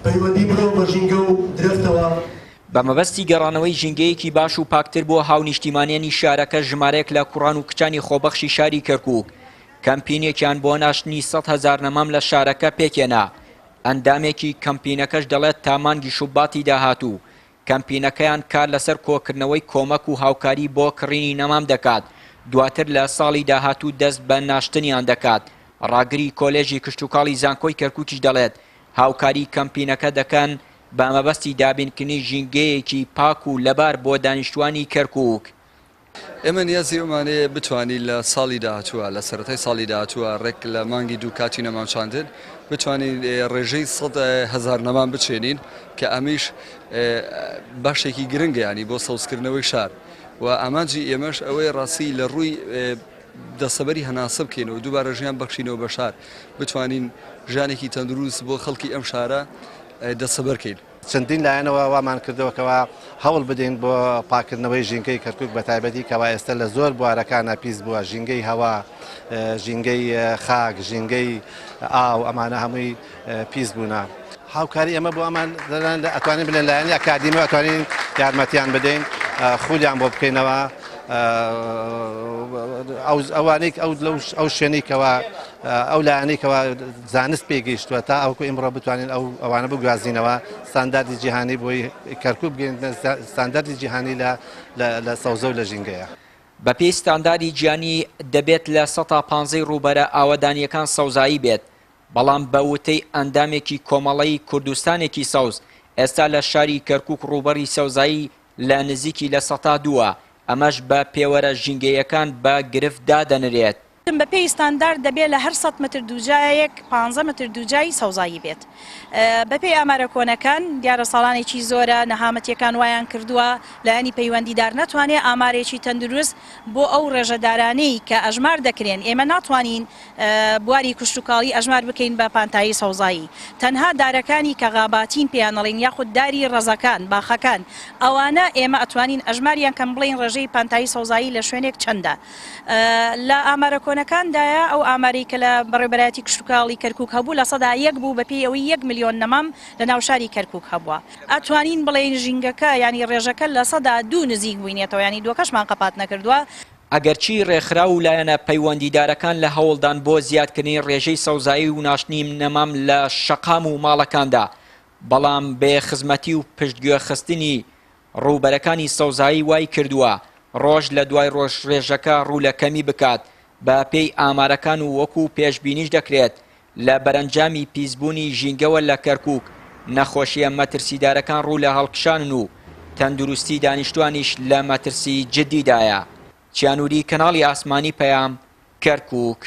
پەیوەندی مرۆڤ بە ژینگە و درەختەوە. بە مەبەستی گەڕانەوەی ژینگەیەکی باش و پاکتر بۆ هاونیشتیمانیانی شارەکە ژمارەیەک لە کوڕان و کچانی خۆبەخشی شاری کەرکوک کەمپینێکیان بۆ ناشتنی 100,000 نەمام لە شارەکە پێکهێنا، ئەندامێکی کەمپینەکەش دەڵێت تا مانگی شوباتی داهاتوو کەمپینەکەیان کار لەسەر کۆکردنەوەی کۆمەک و هاوکاری بۆ کڕینی نەمام دەکات، دواتر لە ساڵی داهاتوو دەست بە ناشتنیان دەکات. ڕاگری کۆلێژی کشتوکاڵی زانکۆی کەرکوکیش دەڵێت، هاوکاری کەمپینەکە دەکەن بە مەبەستی دابینکردنی ژینگەیەکی پاک و لەبار بۆ دانیشتوانی کەرکوک. ئێمە نیازی ئەومان هەیە بتوانین لە ساڵی داهاتووە لە سەرەتای ساڵی داهاتووە ڕێک لە مانگی دوو کاتی نەمام چاندن بتوانین ڕێژەی 100,000 نەمام بچێنین کە ئەمیش بەشێکی گرنگە ینی بۆ سەوزکردنەوەی شار و ئامانجی ئێمەش ئەوەی ڕاستی لە ڕووی دەسەبەری هەناسە بکەینەوە دووبارە ژیان بەخشینەوە بە شار بتوانین ژیانێکی تەندروست بۆ خەڵکی ئەم شارە دەسەبەرکەین. چەندین لایەنەوە وامان کردەوە کەوا هەوڵ بدەین بۆ پاکردنەوەی ژینگەی کەرکوک بە تایبەتی کەوا ئێستا لە زۆر بوارەکانە پیس بووە ژینگەی هەوا ژینگەی خاک ژینگەی ئاو ئەمانە هەمووی پیس بوونە. هاوکاری ئێمە بۆ ئەمان ئەتوانین بلێن لایەنی ئەکادیمی ئەتوانین یارمەتیان بدەین خولیان بۆ بکەینەوە ئەوانەی ئەو شوێنەی کەوا ئەو لایەنەی کەوا زانست پێی گەیشتووە تا ئەوکو ئیمڕۆ بتوانین ئەو ئەوانە بگوازینەوە ستانداردی جیهانی بۆی کەرکوک بگەینە ستانداردی جیهانی لە لە سەوزە و لە ژینگەیە. بەپێی ستانداردی جیهانی دەبێت لە سەتا پانزەی ڕووبەرە ئاوەدانییەکان سەوزایی بێت، بەڵام بە وتەی ئەندامێکی کۆمەڵەی کوردستانێکی سەوز، ئێستا لە شاری کەرکوک ڕووبەری سەوزایی لە نزیکی لە سەتا دووە، ئەمەش بە پێوەرە ژینگەییەکان بە گرفت دادەنرێت. بە پێی ستاندارد دەبێت لە هەر 100 مەتر دووجایەک 15 مەتر دووجای سەوزایی بێت. بە پێی ئامارە کۆنەکان، دیارە ساڵانێکی زۆرە نەهامەتیەکان وایان کردووە لایەنی پەیوەندیدار نەتوانێت ئامارێکی تەندروست بۆ ئەو ڕێژە دارانەی کە ئەژمار دەکرێن، ئێمە ناتوانین بواری کشتوکاڵی ئەژمار بکەین بە پانتایی سەوزایی تەنها دارەکانی کە غاباتین پێیان ئەڵێین یاخود داری ڕەزەکان باخەکان ئەوانە ئێمە ئەتوانین ئەژماریان کەم بڵێین ڕێژەی پانتایی سەوزایی لە شوێنێک چەندە لە ئامارە کۆنەکاندایە ئەو ئامارەی کە لە بەڕێوبەرایەتی کشتوکاڵی کەرکوک هەبوو 1% بوو بەپێی ئەوەی 1 ملیۆن نەمام لە ناو شاری کەرکوک هەبووە ئەتوانین بڵێین ژینگەکە یانی ڕێژەکە 2% نزیک بووینێتەوە یانی دووەکەشمان قەپات نەکردووە. ئەگەرچی ڕێکخراو و لایەنە پەیوەندیدارەکان لە هەوڵدان بۆ زیادکردنی ڕێژەی سەوزایی و ناشتنی نەمام لە شەقام و ماڵەکاندا، بەڵام بێ خزمەتی و پشتگوێخستنی ڕووبەرەکانی سەوزایی وای کردووە ڕۆژ لە دوای ڕۆژ ڕێژەکە ڕوو لە کەمی بکات، بە پێی ئامارەکان و وەکو پێشبینیش دەکرێت لە بەرەنجامی پیسبوونی ژینگەوە لە کەرکووک، نەخۆشییە مەترسیدارەکان ڕوو لە هەڵکشانن و تەندروستی دانیشتوانیش لە مەترسی جددیدایە. چیانوری، کەناڵی ئاسمانی پەیام، کەرکووک.